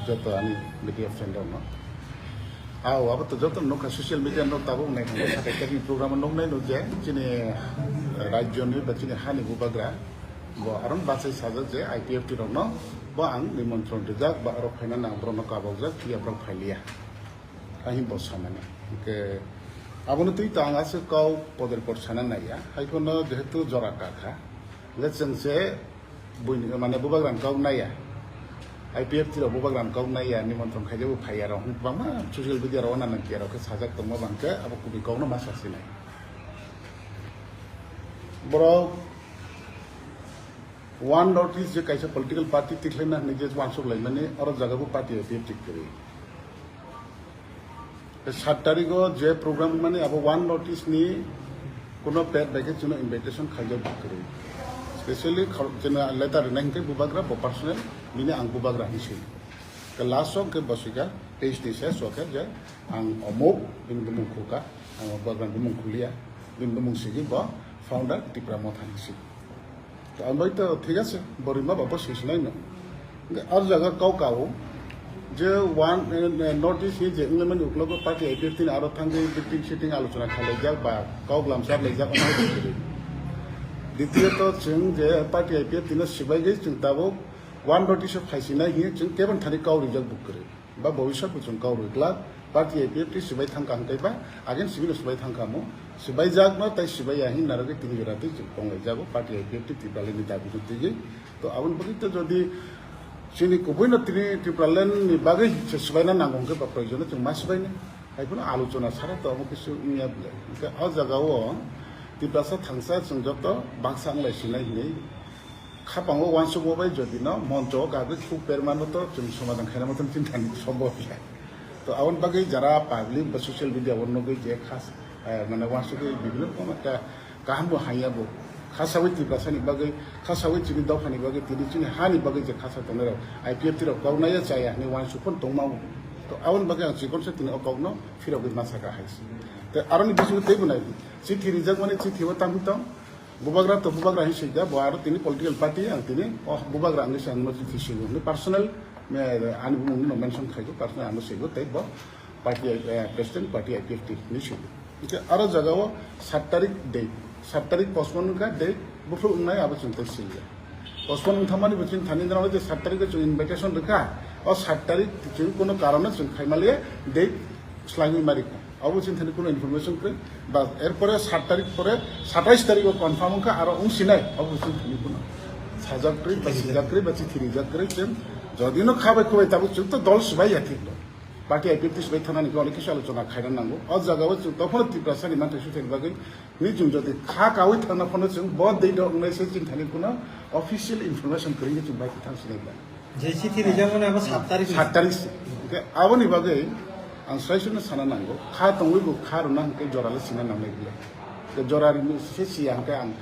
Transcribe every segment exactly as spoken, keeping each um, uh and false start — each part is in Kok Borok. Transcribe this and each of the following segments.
Joto ani media friend rokno. Ao, abo to joto nukha social media no tabuk nai thangma sakai kami program o nuknai nukya chini rajyoni ba chini hani bubagra bo aron bachai sajak je I P F T rokno bo ang nimontron rijak ba aro phaina nang borokno kabokjak phiya borok phailiya. Ahi bo sanani. Hwnkhe abono twi to ang aswk kau poder por sana naiya. Haiphano jehetu jora kakha. Hwnkhe chwng se buini, mane, bubagrani kok naiya. I P F T rok bubagrani kok naiya, nimontron khaijak bo phaiya rok. Kwbangma social media rok nana kiya rok khe sajak tongma bangkhe abo kubui kokno ma sasinai. Borok one North East je kaisa political party tikhlaina hinwi je uansuk laimani, oro jaga bo party I P F T kwrwi. Sat tarikh o je program mani abo one North East ni kuno pet bai khe chwngno invitation khaijak bo kwrwi. Specially khor-, chwngno letter rwnai hinkhe bubagra bo personal bini ang bubagra hinwi swi. Ke last o khe bosika page ni ses o khe je ang omuk bini bumung khulka, ang bubagra bumung khuliya, bini bumung sigi bo founder Tipra Motha hinwi swi. To ang bai to thik ase, bo rima ba bo swi sinai no. Ar jaga kau kau je one, eh, eh, North East ni je wngmani uklogo party I P F T ni aro thangwi meeting sitting alochona khlaijak ba kau glam sar laijak, omo hai kwrwi. Ditiyot chwng je party I P F T no swbaigwi chwng tabuk one North East o phaisinai hinwi chwng kebeng thani kau rijak bo kwrwi. Ba bobiswt bo chwng kau rwi glak, party I P F T swbai thangkha hwnkhe ba, again sibino swbai thangkha mo, swbaijakno tei swbaiya hin narwgwi tini jora twi chwng tonglaijak o party I P F T Tipraland ni dabi no twiwi. To aboni bagwi to jodi chini kubuino tini Tipraland ni bagwi se swbaina nango hwnkhe ba proyojono chwng ma swbainai. Haiphano alochona sara to omo kisa wngya bwle. Hwnkhe o jaga o Tiprasa thangsa chwng joto baksa wnglai sinai hinwi Khapango uansukma bai jodi no moncho o kagwi khuk permano to chwng somadhan khaina mothan chini thani sombhob ya. To aboni bagwi jara public ba social media o nugwi je khas, eh, mane uansugwi bibhinno rokom ekta kaham bo haiya bo. Khasawi Tiprasa ni bagwi, khasawi chini dopha ni bagwi, tini chini ha ni bagwi je khasa tongnai rok, I P F T rok kok naiya chaya hinwi uansuk phano tongma bo. To aboni bagwi ang chikon se tini o kok no phirogwi ma saka hai se. Te aroni bisingo teibo nai, chithi rijak mani chithi o tamni tong, Bubagra to bubagra hinwi swijak, bo aro tini political party, ang tini, oh, bubagra hinwi se ang no twi swijak. Ni personal, me, ani bumung no mention khaigo, personal ano swijak, tei bo party, eh, president, party I P F T hinwi swijak. Hingke aro jaga o sat tarik date, sat tarik postpone wngkha, date buphuru wngnai abo chwng tei swijak. Postpone wngthangmani bo chini thani jora je sat tarik o chwng invitation rwkha, o sat tarik chwng kono karone chwng khaimaliya date slaiwi marikha. Abo chini thani kono information kwrwi. Ba, erpore sat tarik pore satais tarik o confirm wngkha, aro wngsinai, abo chini thani kono sajak kwrwi, ba sijak kwrwi, ba chithi rijak kwrwi, chwng jodi no khabai khubai tabuk chwng to dol swbai ya thik no. Party I P F T swbai thanani khe onek kisa alochona khaina nango. O jaga o chwng tokhono Tiprasa ni manthai suthai ni bagwi ni chwng jodi kha kawi thangna phano chwng bo date o wngnai se chini thani kono official information kwrwi khe chwng bai kwthang sinai ba. Je chithi rijak mani abo sat tarik ni. Sat tarik se. Hingke aboni bagwi ang srai srai no sana nango. Kha tongwi bo kha rwna hingke jora le sina nangnai bwle. Hingke jora rwni se siya hingke ang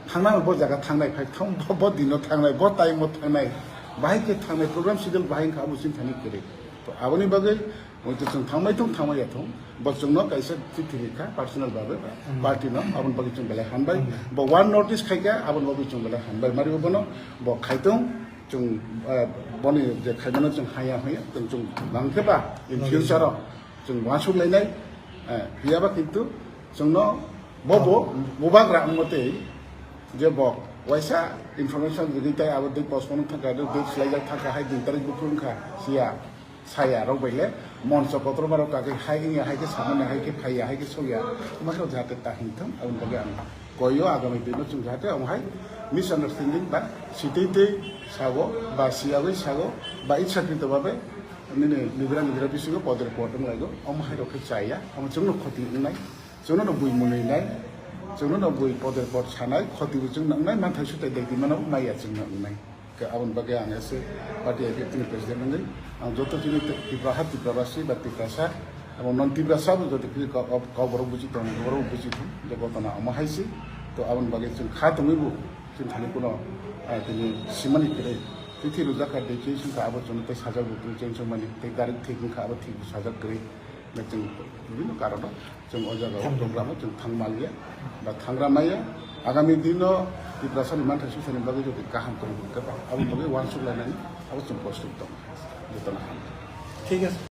thangnai bo jaga thangnai phai thang bo, bo dino thangnai bo time o thangnai. Bahai khe thangnai program schedule bahai wngkha abo chini thani kwrwi. To aboni bagwi Hoi to chwng thangbai thung, thangbai ya thung. Bo chwngno kaisa chithi rikha personal babe, party no, aboni bagwi chwng belai hambai. Bo one notice khaikha, aboni bagwi chwng belai hambai. Mari bono, bo khaitung, chwng, eh, boni je khaimano chwng haya haya, chwng, chwng bangkhe ba, in future o, chwng uansuk lainai, eh, phiyaba kintu, chwngno, bo, bo, bubagra wngma tei, je bo, waisa information rigwi tai abo tei postpone thangkha, date swlaijak thangkha, hai dui tarik buphuru wngkha, siya. Saya rok bai le moncho kotorma rok kagwi hai wngya, hai khe samani, hai khe phaiya, hai khe sokya, omo khe jahate ta hingthung. Aboni bagwi ang koio agami dino chwng jahate omo hai misunderstanding ba sitwi twi sago ba siyagwi sago ba ichhakrito babe nini nidra nidra bisingo podre pod wng laigo, omo hai rok khe chaya, omo chwngno khoti wngnai, chwngno bui mwnwi nai, chwngno bui podre pod sanai, khoti bo chwngno wngnai, manthai sutai daidi mano maya chwngno wngnai. Ke aboni bagwi ang ese party I P F T ni president wngwi ang joto chini Tipra ha, Tipra basi ba Tiprasa, abo non Tiprasa bo joto kiri kok, kok borok buji tong, borok buji tong, je gotona omo hai si. To aboni bagwi chwng kha tongwi bo chwng thani kuno, ah, tini simani kwrwi. Chithi rwjak kha, dei chwng kha abo chwng tei sajak bo chwng chwng mani tei direct thik wngkha abo thik sajak kwrwi. Ba chwng bibhinno karono chwng o jaga o program o chwng thang maliya ba thangra maya. Agami dino Tiprasa ni manthai suthai ni bagwi jodi kaham kwrwngkhe ba aboni bagwi uansuk lainani abo chwng prostuk tongo. Jotono hambai. Thik ase.